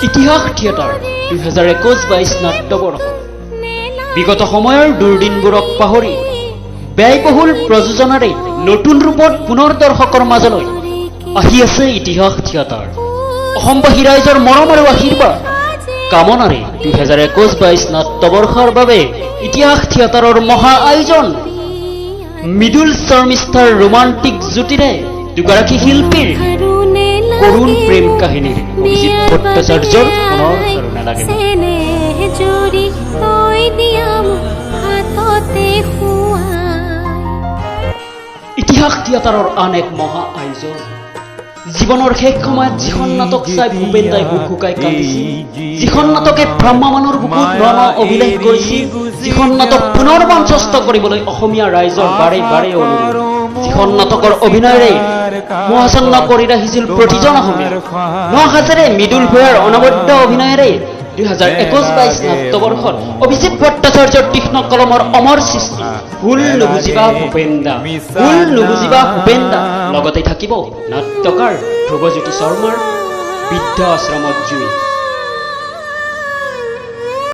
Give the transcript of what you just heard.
ইতিহাস থিয়েটাৰ 2021-22 নাট্যবৰ্ষ। বিগত সময়ৰ দুৰ্দিনবোৰক পাহৰি ব্যয়বহুল প্ৰযোজনাৰে নতুন ৰূপত পুনৰ দৰ্শকৰ মাজলৈ আহি আছে ইতিহাস থিয়েটাৰ। অসমবাসী ৰাইজৰ মৰম আৰু আশীৰ্বাদ কামনাৰে 2021-22 নাট্যবৰ্ষৰ বাবে ইতিহাস থিয়েটাৰৰ মহা আয়োজন। মৃদুল শৰ্মিষ্ঠাৰ ৰোমান্টিক জুটিৰে দুগৰাকী শিল্পীৰ কৰুণ প্ৰেম কাহিনীৰ অভিজিত ভট্টাচাৰ্যৰ পুনৰ সাৰু নালাগে। জুৰি তই দিয়া মোক হাততে শুৱাই। ইতিহাস থিয়েটাৰৰ আন এক মহা আয়োজন। জীৱনৰ শেষ সময়ত যিখন নাটক চাই ভূপেন দাই হুকহুকাই কান্দিছিল, যিখন নাটকে ভ্ৰাম্যমানৰ বুকুত ন ন অভিলেখ কৰিছিল, যিখন নাটক পুনৰ মঞ্চস্থ কৰিবলৈ অসমীয়া ৰাইজৰ বাৰে বাৰে অনুৰোধ, যিখন নাটকৰ অভিনয়েৰে মোহাচ্ছন্ন কৰি ৰাখিছিল প্ৰতিজন অসমীয়া, ন সাজেৰে মৃদুল ভূঞাৰ অনবদ্য অভিনয়েৰে 2021-22 নাট্যবৰ্ষত অভিজিত ভট্টাচাৰ্যৰ তীক্ষ্ণ কলমৰ অমৰ সৃষ্টি ভুল নুবুজিবা ভূপেন দা, ভুল নুবুজিবা ভূপেন দা। লগতে থাকিব নাট্যকাৰ ধ্ৰুৱজ্যোতি শৰ্মাৰ বৃদ্ধ আশ্ৰমত জুই।